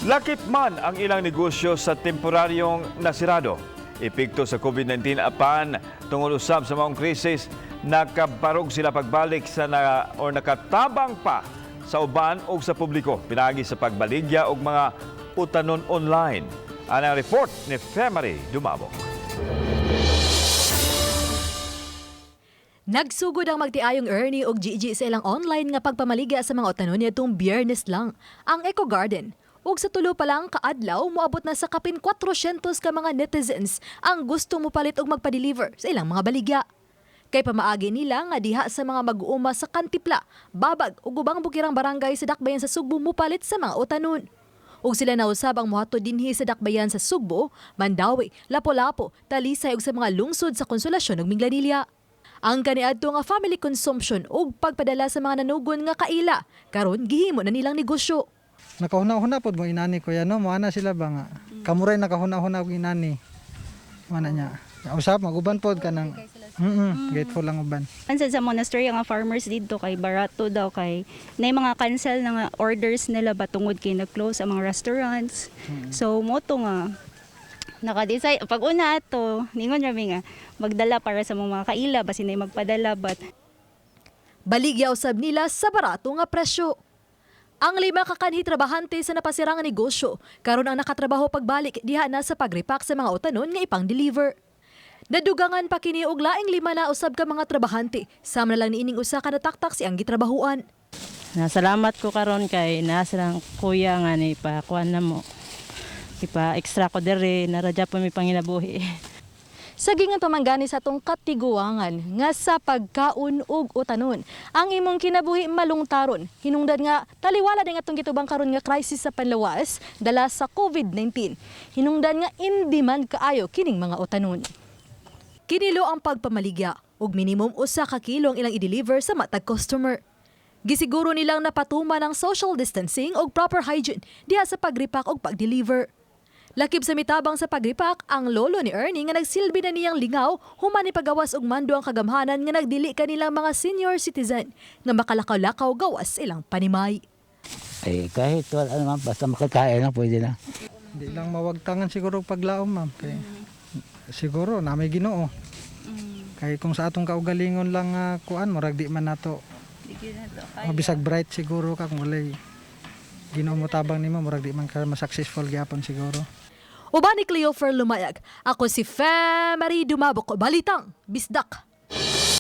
Lakip man ang ilang negosyo sa temporaryong nasirado. Epekto sa COVID-19 apan tungod usab sa maong krisis, nakabarog sila pagbalik sa na, or nakatabang pa sa uban o sa publiko pinaagi sa pagbaligya og mga utanon online. Ang report ni Femary Dumabok. Nagsugod ang magtiayong Ernie og Gigi sa ilang online nga pagpamaligya sa mga utanon niadtong Biyernes lang, ang Eco Garden. Ug sa tulo pa lang kaadlaw, moabot na sa kapin 400 ka mga netizens ang gusto mopalit og magpa-deliver sa ilang mga baligya. Kay pamaagi nila nga diha sa mga mag-uuma sa Kantipla, Babag ug ubang bukirang barangay sa Dakbayan sa Sugbo mopalit sa mga utanon. Ug sila nausab ang mohatod dinhi sa Dakbayan sa Sugbo, Mandaue, Lapu-Lapu, Talisay ug sa mga lungsod sa Konsolasyon ug Minglanilla. Ang kaniadto nga family consumption ug pagpadala sa mga nanugon nga kaila, karon gihimo na nilang negosyo. Nakahuna-huna pod mo inani ko no, moana sila ba nga. Kamuray nakahuna-huna og inani. Mana niya. Usap maguban pod kanang grateful lang uban. Ansa sa monastery ang farmers didto kay barato daw kay na mga cancel na nga orders nila ba tungod kay nag-close ang mga restaurants. So mo to nga naka-decide pag una ato ningon rami nga magdala para sa mga kaila basin na magpadala, but Baligya usab nila sa barato nga presyo. Ang 5 ka kanhi trabahante sa napasirang negosyo, karon ang nakatrabaho pagbalik diha na sa pagrepack sa mga utanon nga ipang-deliver. Nadugangan pa kini og laing 5 na usab ka mga trabahante, sama na lang niining usa ka nataktak siyang gitrabahuan. Nasalamat ko karon kay naa silang kuya nga ni pa kuan na mo. Ipa extra ko diri naradya pa mi panginabuhi. Saging ang pamanggani sa atong katiguangan nga sa pagkaon ug utanon. Ang imong kinabuhi malungtaron. Hinungdan nga taliwala din atong gitubang karon nga crisis sa panlawas dala sa COVID-19. Hinungdan nga in demand kaayo kining mga utanon. Kinilo ang pagpamaligya ug minimum 1 ka kilo ang ilang i-deliver sa matag customer. Gisiguro nilang napatuman ang social distancing ug proper hygiene diha sa pagrepack ug pag-deliver. Lakip sa mitabang sa pagrepack ang lolo ni Ernie nga nagsilbi na niyang lingaw human ni pagawas og mando ang kagamhanan nga nagdili kanilang mga senior citizen nga makalakaw-lakaw gawas ilang panimay. Eh, kahit wala naman, basta makakain lang, pwede na. Di lang mawagtangan siguro paglaom, ma'am. Kay siguro na may Ginoo. Kay kung sa atong kaugalingon lang kuan murag di man nato. Mabisag bright siguro ka kung walay Ginoo mo tabang nimo, murag di man ka ma-successful gyapon siguro. Uban ni Cleofer Lumayag, ako si Femary Dumabok, Balitang Bisdak.